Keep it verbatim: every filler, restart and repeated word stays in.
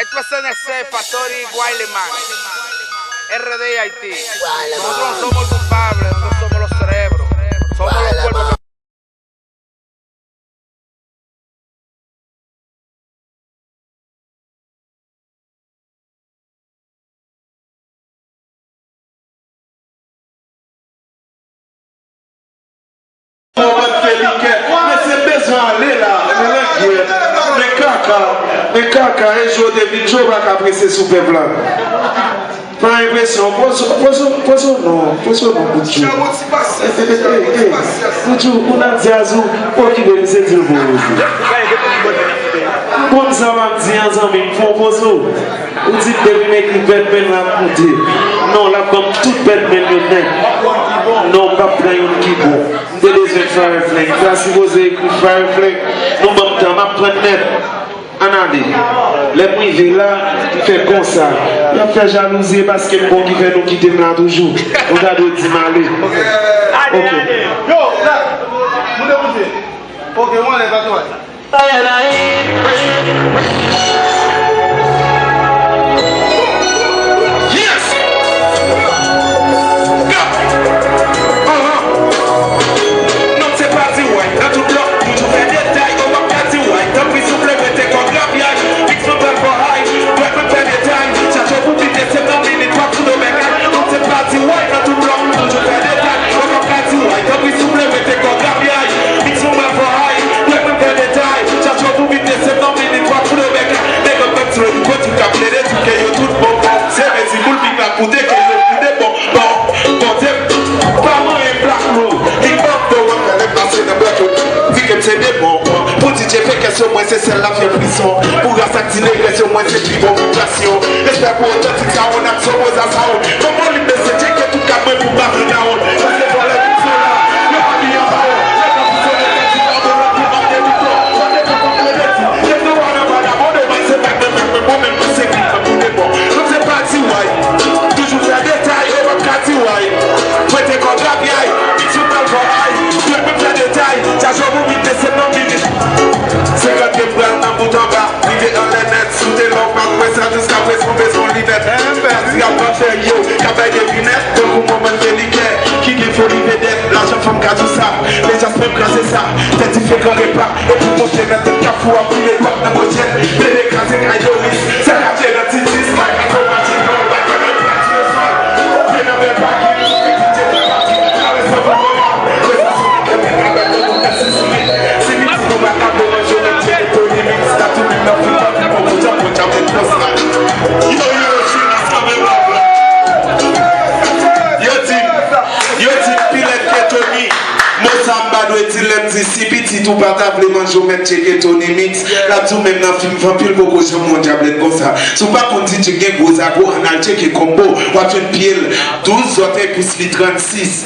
Esto es C N C, Factory, Guayleman, R D Haití. Nosotros no somos el culpable, nosotros somos los cerebros. Somos los cuerpos que Bon, bann felikè. Mesye bezwen ale la. Men langyèt. Men kaka. Men kaka. E jodi vin jodi pa ka prese sou pèp la. Pran enpresyon. Poze w non. Poze w non, Boudjou. Boudjou, ou nan dyaz ou okipe misye di l poze. Konn sa m ap di an zanmi m, fè w poze w. Ou di depi m ekri Birdman l ap moute. Non, l ap ban m tout Birdman yo nèt. Non, m p ap pran youn ki bon. M te bezwen Fire Flank. M ta sipoze ekri Fire Flank. Nou ban m tan, m ap pran nèt. Ann ale. Lè m rive la, m fè konsa. Y ap fè jalouzi, e paske m bon ki fè nou kite m la toujou. Nou ta dwe di m ale. Ok. Yo, la, moun de koute. Ok, mwen lè pa twal. Yes! Go! Uh-huh. Non, se pa di way. Nan tout blòk, toujou fè detay. Ou p ap ka di way. Tanpri, souple, mete kò gravyay. Mix mwen pral fò hay. Dwèt mwen fè detay. Chache pou bite, se nan minit, pa pou do bagay. Non, se pa di way. Nan tout blòk, toujou fè detay. Ou p ap ka di way. Tanpri, souple, mete kò gravyay. Mix mwen pral fò hay. Dwèt mwen fè detay. Chache pou bite, se nan minit, pa pou do bagay. Nèg an pèp sou le nou konn tout ka plede, tout ke yo tout bon, bon. Se mezi boul, big la koute, ke yo koute, bon, bon. Bondye pa manyen blak nou. Li bòk do w ap fè lè pase nan blòk yo. Di ke m se de bon. Pou D J fè kè sou mwen, se sèl la fè prison. Pou ras ak ti negrès yo, mwen se pi bon vibrasyon. Respè pou otantik sa, on ak son poza sa, on. Kòman li mesye tcheke tout kat mwen pou pa vin dawon. Sa se vòlè tout sila. Yo pa byen ba yo. Yo pa pou sone tèt ti pa bon la pou ap debiton. Sa se pa konn krediti. Yo fè w nan vagabon, de mwen se pa mwen, mwen, mwen, mwen, mwen, mwen se ki fè pou de bon. Non, se pa di way. Toujou fè detay, yo p ap ka di way. Pwente kò gravyay, bit sou pral fò ay. Dwèt mwen fè detay, chaje w pou bit desèt nan minit. Senkant ke pral nan bout anba, rive anlè nèt, soute lòk, pa kwè sa, jiska prezan bezwen linèt. Pati ap pran fè yo, ka bay devinèt, tankou manman ke li kè, ki gen foli vedèt, lajan fanm ka di sa, men jas menm kraze sa, tèt diferan repa, epi monte nan tèt kafou ap boule dwat nan pòchèt, plede kraze kay Doris, sa k ap jere nan ti dis, bay kato maji, bay kato maji. Yo di m, yo di m pi lèd ke Tony. Mo sa m pa dwe di lè m di si pitit ou pa ta vle manje w mèt tcheke Tony Mix. L ap di w menm nan fim vanpi l poko janm wè yon dyablèt konsa. Si w pa konn D J gen gwo zago, ann al tcheke Combo, w ap jwenn pye l douz zòtèy pous li trannsis.